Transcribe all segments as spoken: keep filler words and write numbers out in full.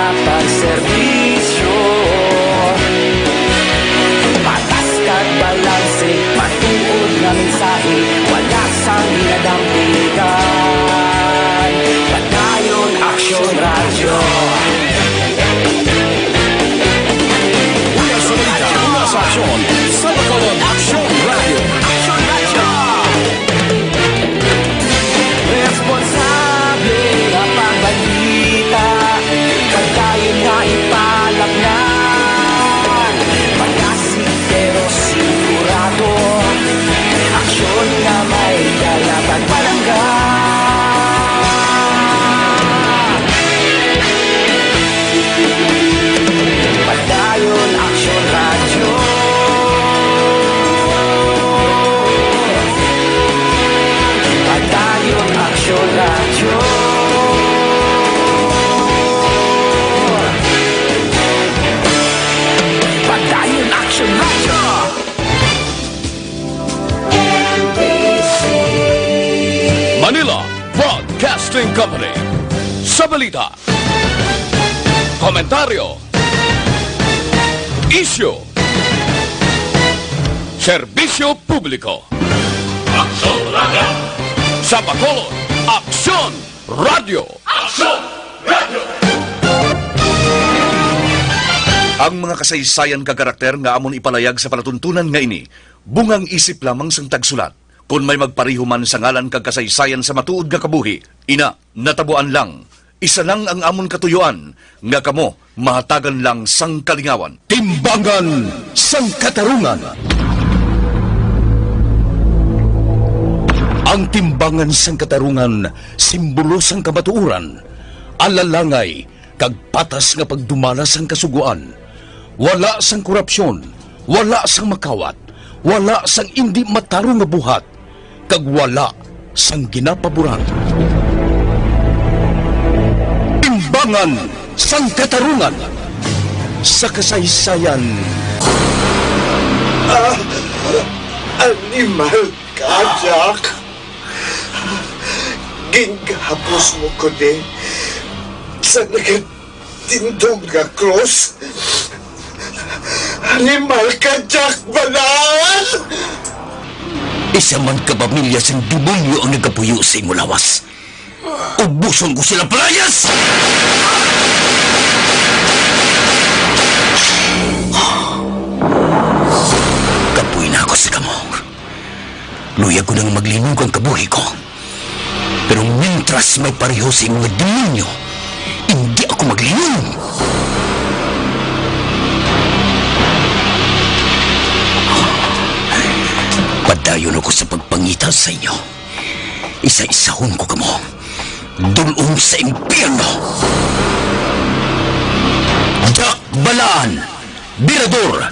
Pagserbisyo, patas kag balanse, matuod nga mensahe, wala sang ginadampigan. Padayon Aksyon Radyo. Una sa balita, una sa aksyon, sa Bacolod Aksyon Radyo. Aksyon Radyo. Responsable nga pagbalita, kag dayon nga ipalapnan. Malasig pero sigurado, aksyon nga may dala kag palangga. Padayon Aksyon Radyo. Padayon Aksyon Radyo. Padayon Aksyon Radyo. Manila Broadcasting Company. Sa balita, komentaryo, isyu, serbisyo publiko. Aksyon Radyo. Sa Bacolod, Aksyon Radyo. Aksyon Radyo. Ang mga kasaysayan kag karakter nga amon ipalayag sa palatuntunan nga ini, bungang isip lamang sang tagsulat. Kon may magpareho man sa ngalan kag kasaysayan sa matuod nga kabuhi, ina, natabuan lang. Isa lang ang amon katuyuan, nga kamo mahatagan lang sang kalingawan. Timbangan sang Katarungan. Ang timbangan sang katarungan, simbolo sang kamatuoran, alalangay, kag patas nga pagdumala sang Kasugoan. Wala sang korupsyon, wala sang makawat, wala sang indi matarong nga buhat, kag wala sang ginapaboran. Timbangan sang Katarungan sa kasaysayan. Ah, animal ka, Jack. Gingahapos mo ko ni sa nagatindog nga krus. Animal ka, Jack Balaan! Isa man ka pamilya sang demonyo ang nagapuyo sa imo lawas. Ubuson ko sila, palayas! Kapoy na ako sa kamo. Luyag ko nang maglinog ang kabuhi ko. Pero mintras may pareho sa imo nga demonyo, hindi ako maglinog. Padayon ako sa pagpangita sa inyo. Isa-isahon ko kamo. Dul-ong sa impyerno. Jack Balaan, Birador,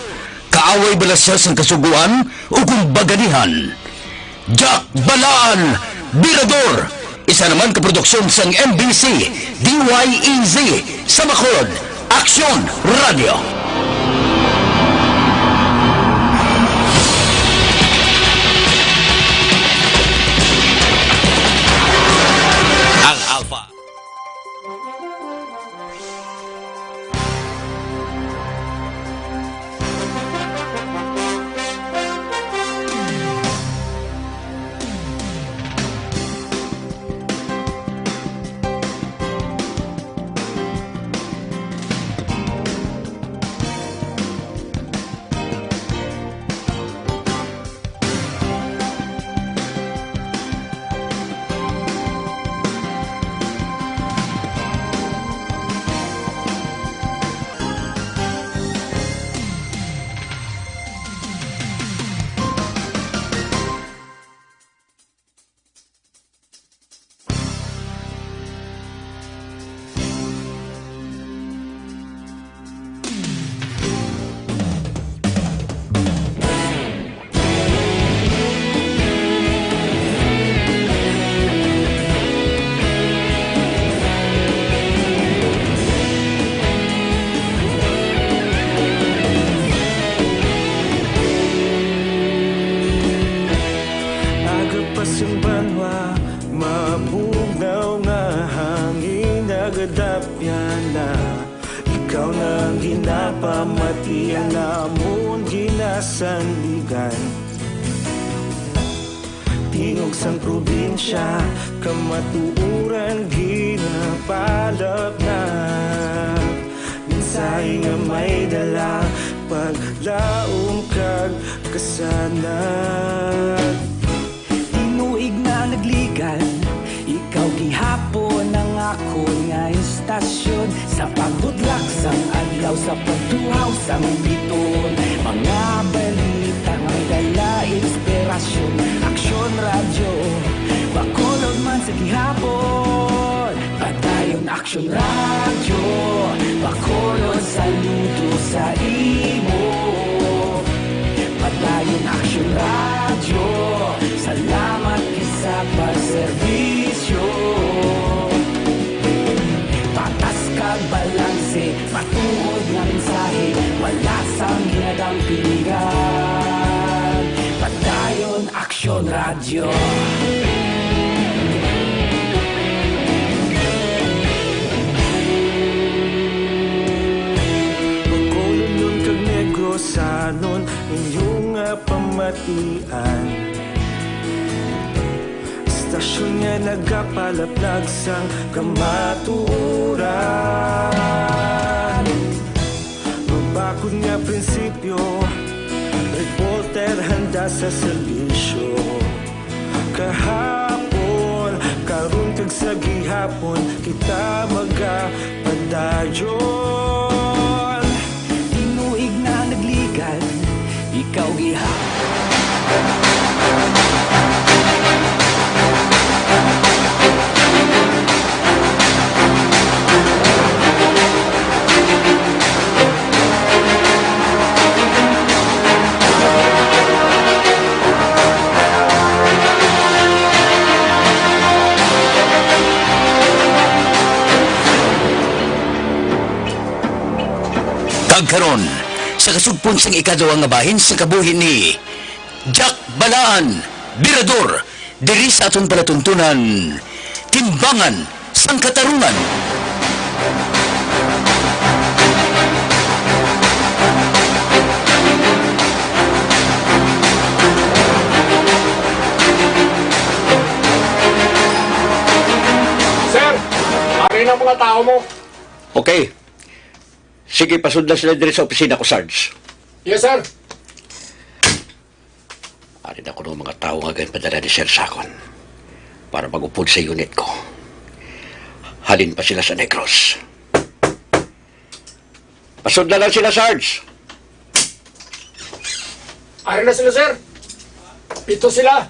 kaaway bala sia sang Kasugoan o kung baganihan? Jack Balaan, Birador, isa naman ka produksyon sang M B C, D Y E Z, sa Bacolod, Aksyon Radio. Ang Alpha. Agapas ang banwa, mabugnaw nga hangin, nagadapyan na. Ikaw na ang ginapamati, ang amon ginasandigan. Tingog sang probinsya, kamatuoran ginapalapnap. Mensahe nga may dala, paglaom kag kasanag. Tinuig na nagligan, ikaw gihapon ang akon nga istasyon. Sa pagbudlak sang adlaw, sa pagtuhaw sang biton, mga balita nga may dala inspirasyon. Aksyon Radyo, Bacolod man sa gihapon. Padayon Aksyon Radyo, Bacolod, saludo sa imo. Padayon Aksyon Radyo, salamat sa pagserbisyo. Patas kag balanse, matuod nga mensahe, wala sang ginadampingan. Padayon Aksyon Radyo. Bacolodnon kag Negrosanon, inyo nga pamatian. Istasyon nga nagapalaplag sang kamatuoran. Mabakod nga prinsipyo, reporter handa sa serbisyo. Kahapon, karon kag sa gihapon, kita magapadayon. Tinuig na nagligan, ikaw gihapon. Kag karon, sa kasugpon sang ikaduha nga bahin sa kabuhi ni Jack Balaan, Birador, diri sa aton palatuntunan, Timbangan sang Katarungan. Sir, ari na ang mga tao mo. Okay. Sige, pasudla sila diri sa opisina ko, Sarge. Yes, sir. Ari na kuno ang mga tawo nga ginpadala ni Sir Sakon para mag-upod sa unit ko. Halin pa sila sa Negros. Pasudla lang sila, Sarge. Ari na sila, sir. Pito sila.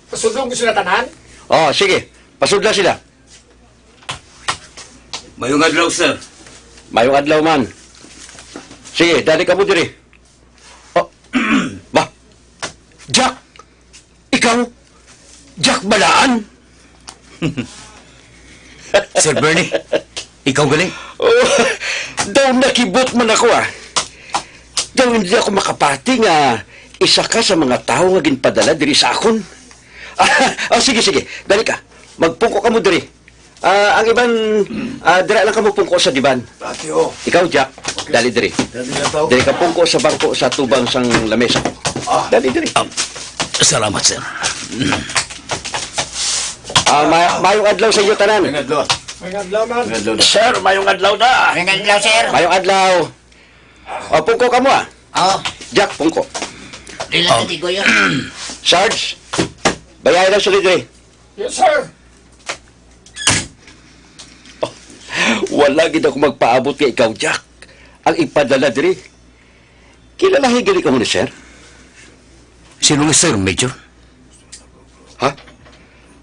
Pasudlon ko sila tanan? Oh, sige. Pasudla sila. Mayong adlaw, sir. Mayong adlaw man. Sige, dali kamo diri. Oh, ba? Jack? Ikaw? Jack Balaan? Sir Bernie, ikaw gali? Oh, daw nakibot man ako, ah. Daw hindi ako makapati nga isa ka sa mga tawo nga ginpadala diri sa akon. Ah, oh, sige, sige. Dali ka. Magpungko kamo diri. Ah, ang iban, ah, dira lang kamo pungko sa diban. Patio. Ikaw, Jack, dali diri. Dali na tao. Diri ka pungko sa bangko sa tubang sang lamesa ko. Ah. Dali diri. Ah, salamat, sir. Ah, ma-, mayong adlaw sa inyo tanan. Mayong adlaw. Mayong adlaw, man. Mayong adlaw na. Sir, mayong adlaw na. Mayong adlaw, sir. Mayong adlaw. O, pungko kamo, ah. Oh. Jack, pungko. Dili na Oh. tigoy, oh. Sarge, bayai lang sila diri. Yes, sir. Wala gid ako magpaabot kay ikaw, Jack. Ang ipadala diri. Kilalahi gani kamo ni sir? Sino nga sir, Major? Ha?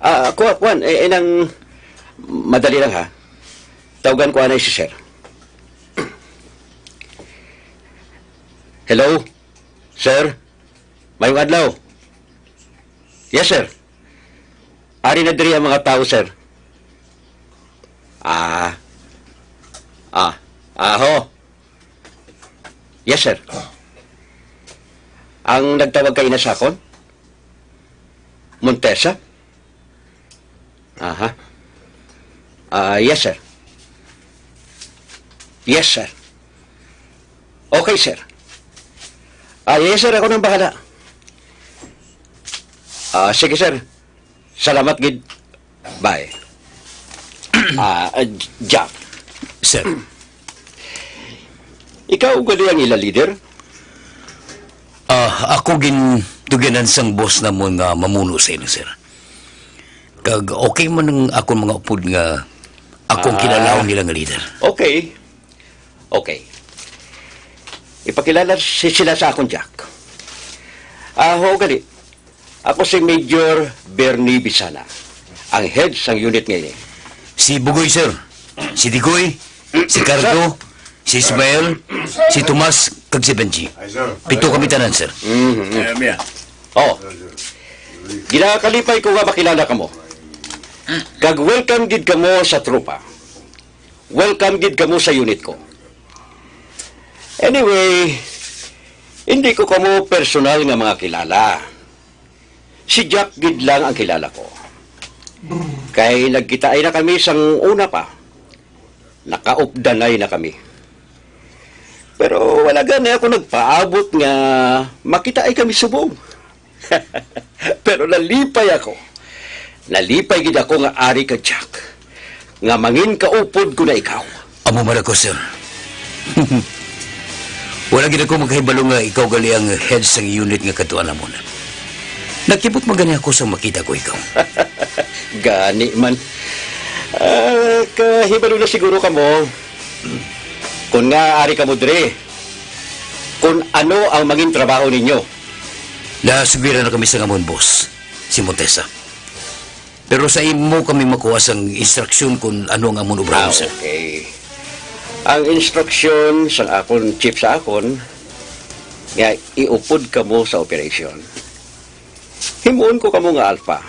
Ah, kuha, kuwan. Eh, eh, nang madali lang, ha? Tawgan ko anay si sir. Hello? Sir? Mayong adlaw. Yes, sir. Ari na diri ang mga tao, sir. Ah. Ah. Aho. Yes, sir. Ang nagtawag kay ina sa akon? Montesa? Aha. Ah, yes, sir. Yes, sir. Okay, sir. Ah, yes, sir. Ako nang bahala. Ah, sige, sir. Salamat gid. Bye. Ah, ah, Jack. Sir. Ikaw gali ang ila leader? Ah, ako gintugyanan sang boss namon nga mamuno sa ila, sir. Kag okay man ang akon mga upod nga akong Ah. kilalahon nila nga leader. Okay. Okay. Ipakilala si sila sa akon, Jack. Ah, ho, gali. Ako si Major Bernie Bisana, ang head sang unit nga ini. Si Bugoy, sir. Si Digoy, si Cardo, si Ismael, si Tomas, kag si Benji. Ay, sir. Pito kami tanan, sir. Mhm. Ay, Mia. Oh. Ginakalipay ko nga makilala kamo. Kag welcome gid kamo sa tropa. Welcome gid kamo sa unit ko. Anyway, hindi ko kamo personal nga mga kilala. Si Jack gid lang ang kilala ko. Kay nagkitaay na kami sang una pa. Nakaupdanay na kami. Pero wala gani ako nagpaabot nga makitaay kami subong. Pero nalipay ako. Nalipay gid ako nga ari ka, Jack, nga mangin kaupod ko na ikaw. Amo man ako, sir. Wala gid ako makahibalo nga ikaw gali ang head sang unit nga kadtuan namon. Nakibot man gani ako sa makita ko ikaw. Gani man. Ah, kahibalo na siguro kamo. Kung nga ari kamo diri, kung ano ang mangin trabaho ninyo. Nasugbiran na kami sa amon boss, si Montesa. Pero sa imo kami makuha sang instruksyon kung ano ang amon obrahon, Ah, sir. Okay. Ang instruksyon sang akon chief sa akon, nga iupod kamo sa operasyon. Himuon ko kamo nga alpha,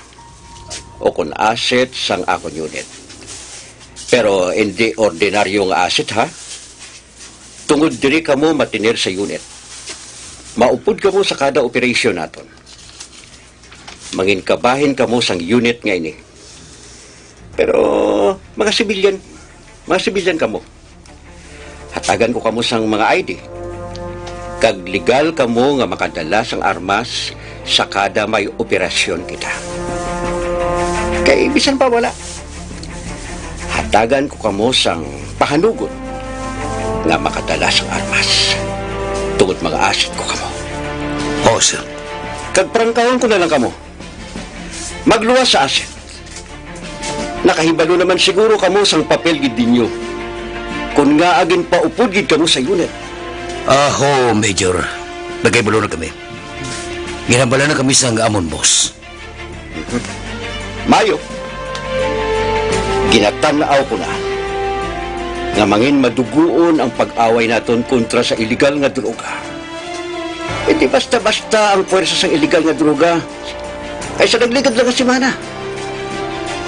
o kung asset sang akon unit. Pero hindi ordinaryo nga asset, ha? Tungod diri kamo matiner sa unit. Maupod kamo sa kada operasyon naton. Mangin kabahin kamo sang unit nga ini. Pero, mga sibilyan, mga sibilyan kamo. Hatagan ko kamo sang mga I D. Kag legal kamo nga makadala sang armas sa kada may operasyon kita. Kay bisan pa wala, hatagan ko kamo sang pahanugot nga makadala sang armas. Tungod mga asset ko kamo. Oo, sir. Kag prangkahon ko na lang kamo. Magluwas sa asset. Nakahibalo naman siguro kamo sang papel gid ninyo. Kon ngaa ginpaupod gid kamo sa unit. Aho, Major. Nagahibalo na kami. Ginhambala na kami sang amon boss. Mayo. Ginatan-aw ko na nga mangin maduguon ang pag-away naton kontra sa iligal nga droga. Hindi basta-basta ang puwersa sang iligal nga droga. Kay sa nagligad lang nga semana,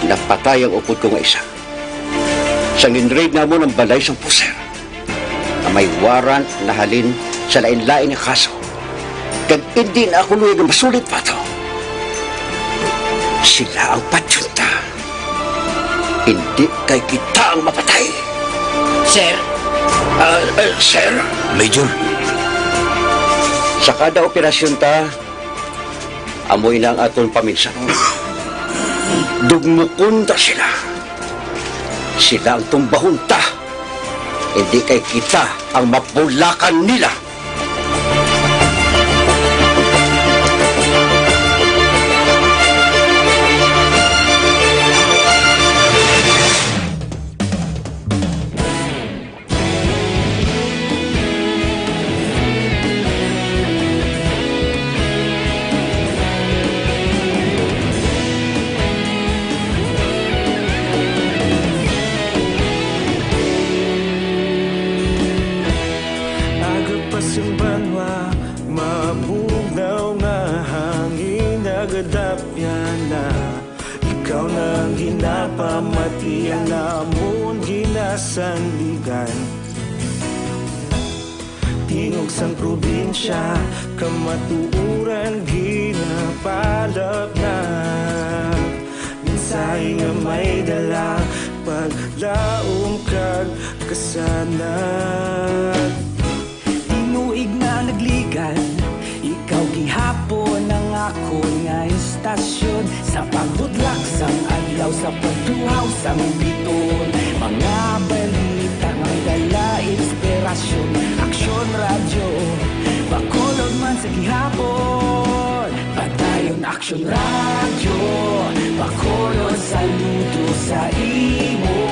napatay ang upod ko nga isa. Sang ginraid namon ang balay sang puser nga may warrant nahalin sa lain-lain nga kaso, kag indi na ako luyag nga masulit pa to. Sila ang padyunta. Hindi kay kita ang mapatay. Sir? Ah, ah, sir? Major? Sa kada operasyon ta, amo ina ang aton paminsan. Dugmukon ta sila. Sila ang tumbahon ta. Hindi kay kita ang mapulakan nila. Aga pa sa banwa, mabugnaw nga hangin, nagadapya na. Ikaw na ang ginapamati, ang amon ginasandigan. Tingog sang probinsya, kamatuoran ginapalapnap. Mensahe nga may dala, paglaom kag kasanag. Di Tasyon sa pagbudlak sang adlaw, sa pagtuhaw sang biton, mga balita nga may dala inspirasyon. Aksyon Radyo, Bacolod man sa gihapon. Padayon Aksyon Radyo, Bacolod saludo sa imo.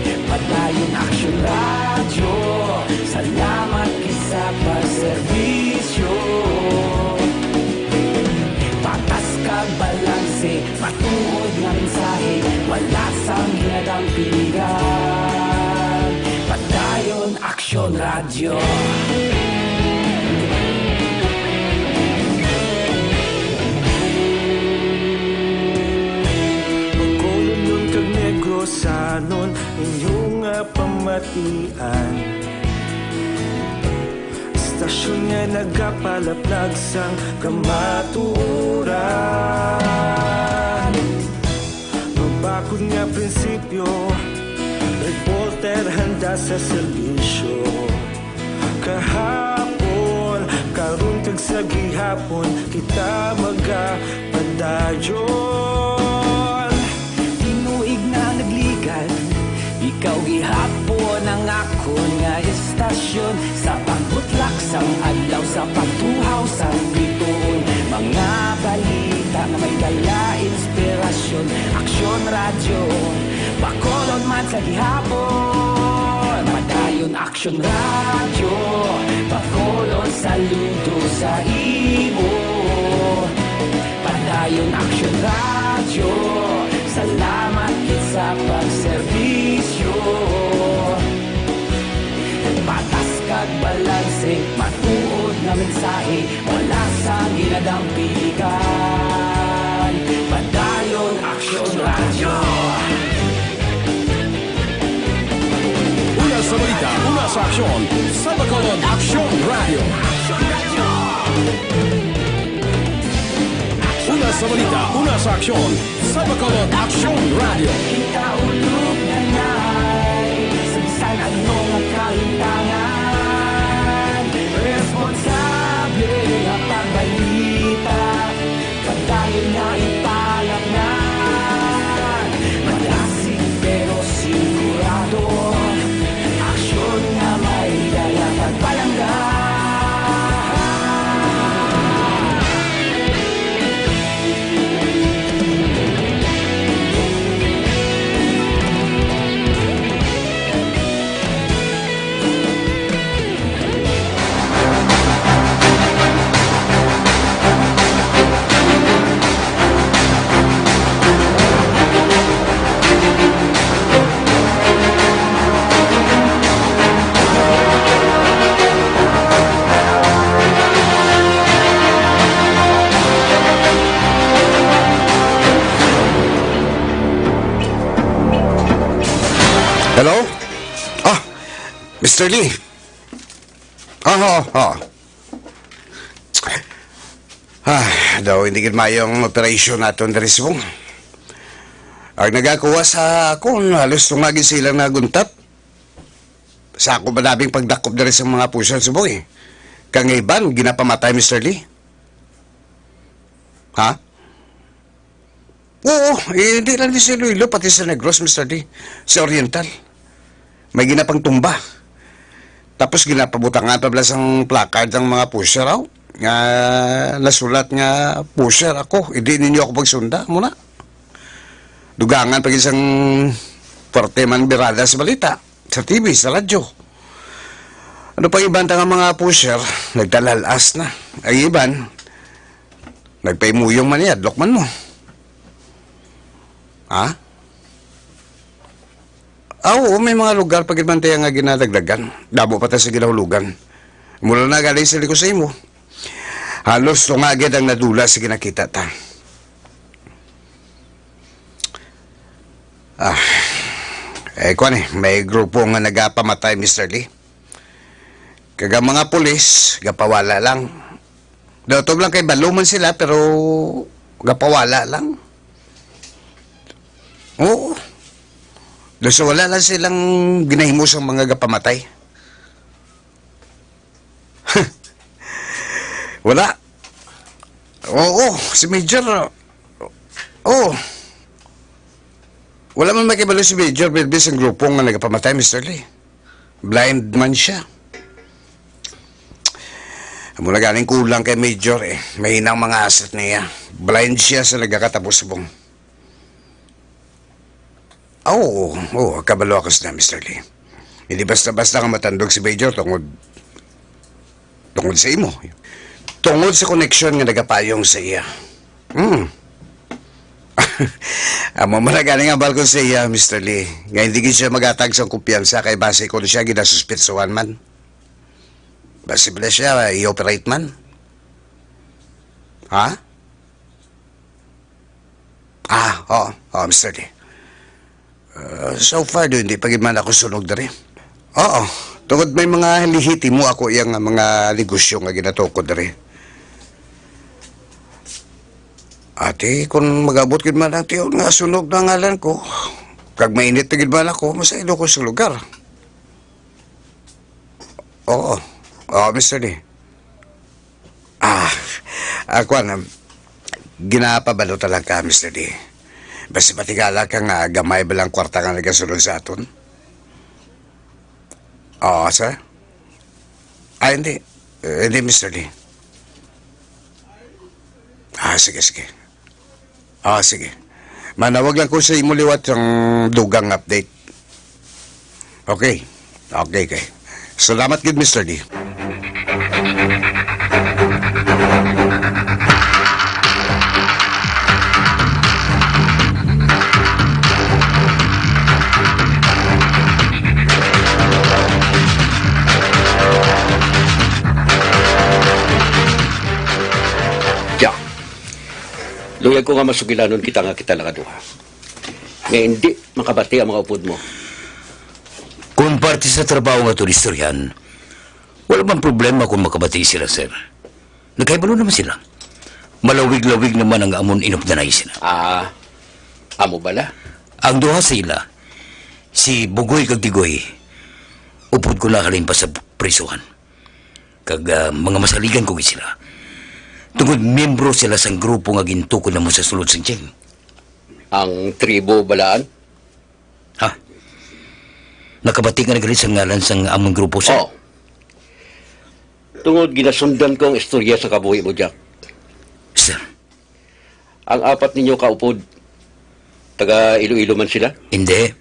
Padayon Aksyon Radyo, salamat gid sa pagserbisyo. Patas kag balanse, matuod nga mensahe, wala sang ginadampingan. Padayon Aksyon Radyo. Bacolodnon kag Negrosanon, inyo nga pamatian. Istasyon nga nagapalaplag sang kamatuoran. Mabakod nga prinsipyo, reporter handa sa serbisyo. Kahapon, karon kag sa gihapon, kita magapadayon. Tinuig na nagligan, ikaw gihapon ang akon nga istasyon. Sa pagbutlak sang adlaw, sa pagtuhaw sang bituon, mga balita nga may dala inspirasyon. Aksyon Radyo, Bacolod man sa gihapon. Padayon Aksyon Radyo, Bacolod saludo sa imo. Padayon Aksyon Radyo, salamat gid sa pagserbisyo. Patas kag balanse, matuod nga mensahe, wala sang ginadampingan. Padayon Aksyon Radyo. Una sa balita, una sa aksyon, sa Bacolod Aksyon Radyo. Una sa balita, una sa aksyon, sa Bacolod Aksyon Radyo. Kita ulog na nay, sa bisan ano nga kahintangan, responsable nga pagbalita. Padayon nga ipalamnan, madasig pero sigurado. Aksyon nga may dala pagpalangga. Hello? Ah, Mister Lee. Ah, ah, ah. Ah, daw hindi gid maayo ang operasyon naton diri subong. Ang nagakuha sa akon, halos tunga gid sila naguntat. Sa ako madaming pagdakop diri sa mga pusher subong eh. Kang iban, ginapamatay, Mister Lee. Ha? Oo, eh, hindi lang di sa Iloilo, pati sa Negros, Mister D. Sa Oriental. May ginapang tumba. Tapos ginapabutangan pa bala sang placard ang mga pusher, aw. Nga nasulat nga pusher ako, hindi ninyo ako pagsunda, muna. Dugangan pa gid sang parte man birada sa balita, sa T V, sa radyo. Ano pa iban ta nga mga pusher, nagtalalas na. Ang iban, nagpaimuyong man niya, adlok man mo. Ha? Ah, oo, may mga lugar pa gid man tayo nga ginadagdagan. Damo pa ta sa ginahulugan. Mula na galing sa liko sa imo. Halos tunga gid ang nadula sa ginakita ta. Ah, eh, kwan eh, may grupo nga nagapamatay, Mister Lee. Kag ang mga pulis, gapawala lang. Daw to lang kay balo man sila, pero gapawala lang. Oo. Daw sa wala lang silang ginahimo sa mga gapamatay. Wala. Oo, si Major, ah, oo. Wala man may kabalo si Major Bilbil sang grupo nga nagapamatay, Mister Lee. Blind man siya. Amo na ganing kulang kay Major, eh. Mahina ang mga asset niya. Blind siya sa nagakatabo subong. Ah, oo, oo, kabalo ako sa, Mister Lee. Hindi basta-basta nga matandog si Major tungod, tungod sa imo. Tungod sa koneksyon nga nagapayong sa iya. Hmm. Amo man na gani nga hambal ko sa iya, Mister Lee, nga hindi gid siya maghatag sang kumpiyansa kay basi kon siya ginasuspetsuhan man. Basi bala siya i-operate man. Ha? Ah, oo, oo, Mister Lee. Uh, so far, do, hindi pa gid man ako sunog diri. Oo, tungod may mga lehitimo ako iya nga mga negosyo nga ginatukod diri. Ati, kung mag-abot gid man ang tiyon nga sunog na ngalan ko, kag mainit na gid man ako, masaylo ko sa lugar. Oo. Oo, Mister Lee. Ah, ah, kwan, um, ginapabalo ta lang ka, Mister Lee. Basi matingala ka nga gamay ba lang kwarta nga nagasulod sa aton? Oo, sir? Ah, hindi. Eh, hindi, Mister Lee. Ah, sige, sige. Ah, sige. Manawag lang ko sa imo liwat sang dugang update. Okay. Okay, okay. Salamat gid, Mister D. Jack, luyag ko nga masugilanon kita nga kita lang duha. Nga hindi makabati ang mga upod mo. Kung parte sa trabaho nga ito istoryahan, wala man problema kung makabati sila, sir. Nagkahibalo naman sila. Malawig-lawig naman ang amon inupdanay sila. Ah, amo bala? Ang duha sa ila, si Bugoy kag Tigoy, upod ko na halin pa sa prisuhan. Kag, ah, mga masaligan ko gid sila. Tungod miyembro sila sang grupo nga gintukod namo sa sulod sang Cheng. Ang tribo balaan? Ha? Nakabati ka na gali sa ngalan sang amon grupo, sir? Oo. Tungod ginasundan ko ang istorya sa kabuhi mo, Jack. Sir. Ang apat ninyo kaupod, taga Iloilo man sila? Hindi.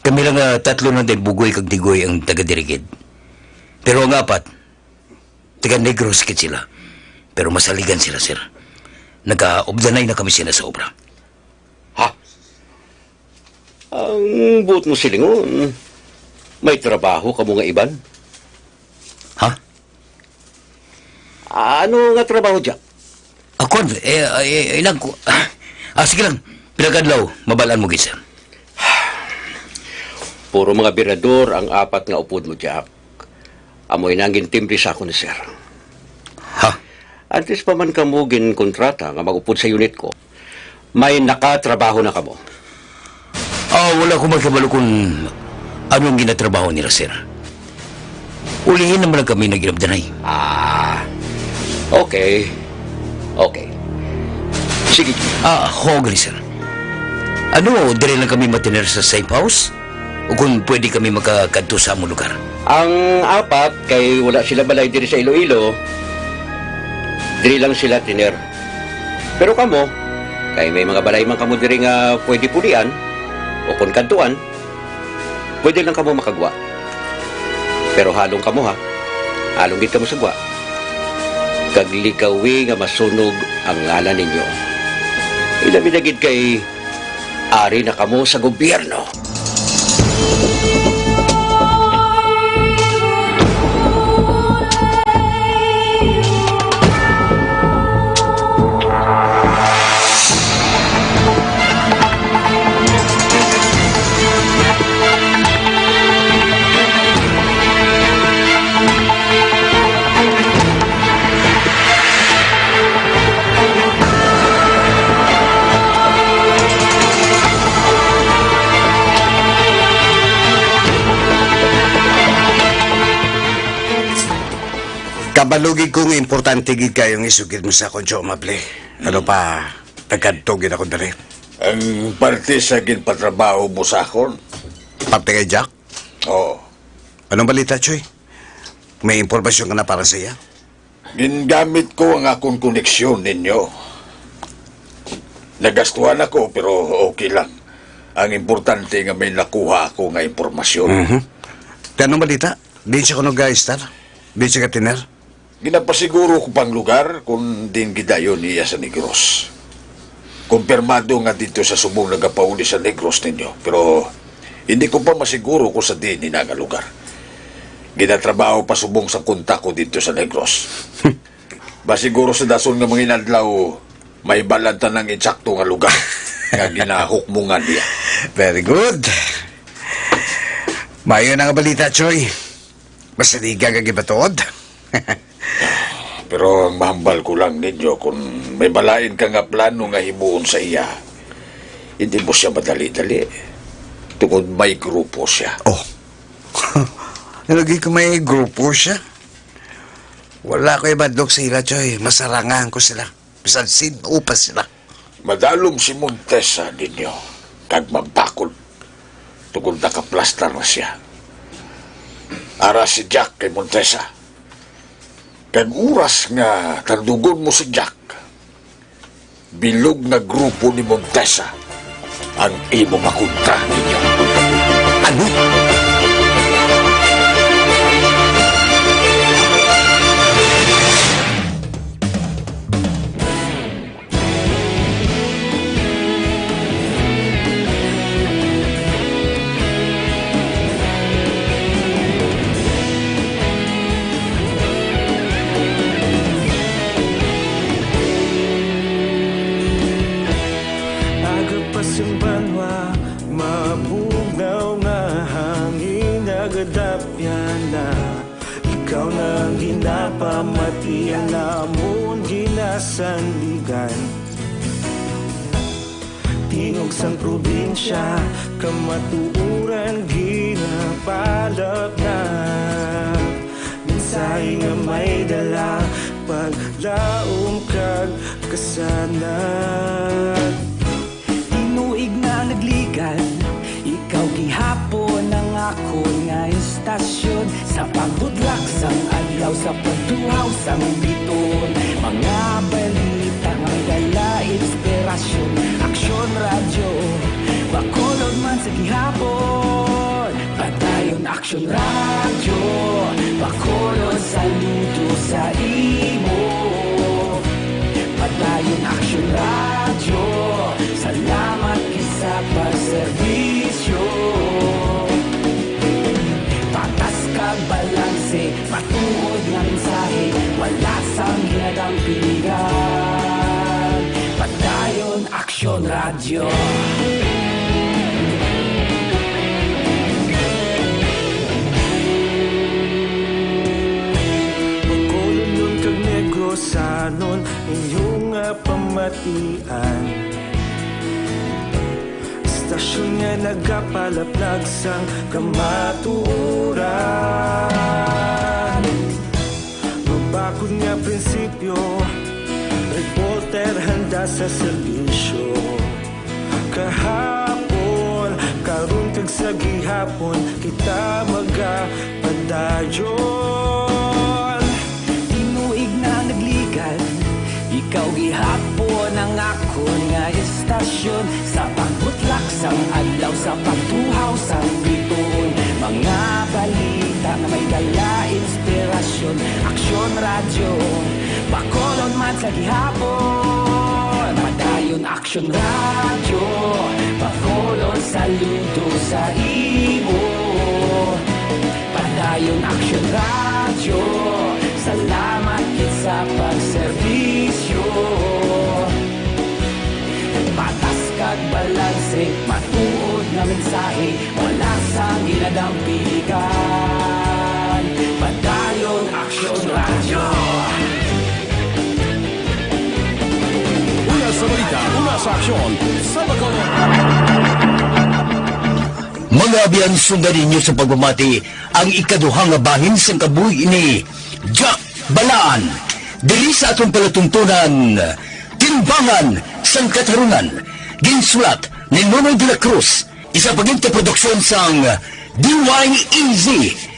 Kami lang, ah, tatlo lang din, Bugoy kag Tigoy ang taga diri gid. Pero ang apat, taga Negros gid sila. Pero masaligan sila, sir. Nagaubdanay na kami sila sa obra. Ha? Ang buot mo silingon, may trabaho kamo nga iban? Ha? Ano nga trabaho, Jack? Ako, eh, eh, eh, ilang ko. Ah, sige lang. Pila ka adlaw, mabalaan mo gid, sir. Puro mga birador ang apat nga upod mo, Jack. Amoy na ang gintimbre sa akon ni sir. Ha? Antes pa man kamo ginkontrata nga mag-upod sa unit ko, may nakatrabaho na kamo. Ah, wala ko magkabalo kung ano ang ginatrabaho nila, sir. Ulihin naman lang kami nag-inabdanay. Ah, okay. Okay. Sige. Ah, ako gali, sir. Ano, dire lang kami matiner sa safe house? O kung pwede kami makakadto sa among lugar? Ang apat, kay wala sila balay diri sa Iloilo, diri lang sila tiner. Pero kamo, kay may mga balay man kamo diri nga pwede pulian, o kon kadtuan, pwede lang kamo makagwa. Pero halong kamo, ha? Halong gid kamo sa gwa. Kag likawi nga masunog ang ngalan ninyo. Ilabi na gid kay ari na kamo sa gobyerno. Balugi ko nga importante gid kayo ang isugid mo sa akon, Tio Amable. Ano pa, nagkadto gid ako diri. Ang parte sa ginpatrabaho mo sa akon? Parte kay Jack? Oo. Anong balita, Choy? May impormasyon ka na para sa iya? Gingamit ko ang akon koneksyon ninyo. Nagastuhan ako, pero okay lang. Ang importante nga may nakuha ako nga impormasyon. Mhm. Ti anong balita? Diin siya kuno ga-estar? Diin siya ga-tener? Ginapasiguro ko pang lugar kung diin gidayon niya sa Negros. Kumpirmado nga dito sa subong nagapauli sa Negros ninyo, pero hindi ko pa masiguro kung sa diin ina nga lugar. Ginatrabaho pa subong sa kontak ko dito sa Negros. Ba siguro sa dason nga mga inadlaw, may balan tanang insakto nga lugar nga ginahukmungan niya. Very good. Maayo na nga balita, Choy. Masaligan ka gibatuod. Pero ang mahambal ko lang ninyo, kung may balain ka nga plano nga himuon sa iya, hindi mo siya madali-dali. Tungod may grupo siya. Oh. Lagi ko may grupo siya. Wala ko ibadlog sa ila, Choy. Masarangan ko sila. Bisan sin-o pa sila. Madalom si Montesa ninyo, kag mabakod, tungod nakaplastar na siya. Ara si Jack kay Montesa. Kag oras nga tandugon mo si Jack, bilog nga grupo ni Montesa ang imo makontra ninyo. Ano? Aga pa sing banwa, mabugnaw nga hangin, nagadapyan na. Ikaw na ang ginapamatian namon, ginasandigan. Tingog sang probinsya, kamatuoran ginapalapnap. Mensahe nga may dala, paglaom kag kasanag. Tinuig na nagligan, ikaw gihapon ang akon nga estasyon. Sa pagbutlak sang adlaw, sa pagtuhaw sang biton, mga balita nga may dala inspirasyon. Aksyon Radyo, Bacolod man sa gihapon. Padayon Aksyon Radyo, Bacolod, saludo sa imo. Padayon Aksyon Radyo, salamat gid sa pagserbisyo. Patas kag balanse, matuod nga mensahe, wala sang ginadampingan. Padayon Aksyon Radyo. Bacolodnon kag Negrosanon, inyo nga pamatian. Estasyon nga nagapalaplag sang kamatuoran. Mabakod nga prinsipyo, reporter handa sa serbisyo. Kahapon, karon kag sa gihapon, kita magapadayon. Tinuig na nagligan, ikaw gihapon ang akon nga estasyon. Sa pagbutlak sang adlaw, sa pagtuhaw sang biton, mga balita nga may dala inspirasyon. Aksyon Radyo, Bacolod man sa gihapon. Padayon Aksyon Radyo, Bacolod, saludo sa imo. Padayon Aksyon Radyo, salamat gid sa pagserbisyo. Patas kag balanse, matuod nga mensahe, wala sang ginadampigan. Padayon Aksyon Radyo. Una sa balita, una sa aksyon, sa Bacolod. Mga abyan, sundan ninyo sa pagpamati ang ikaduha nga bahin sang kabuhi ni Jack Balaan, diri sa aton palatuntunan, Timbangan sang Katarunan, ginsulat ni Nonoy de la Cruz, isa pa gid ka produksyon sang D Y E Z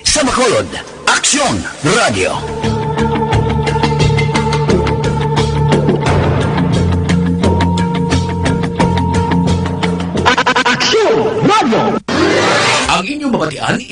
sa Bacolod, Aksyon Radio. Aksyon Radio! Ang inyong mabatian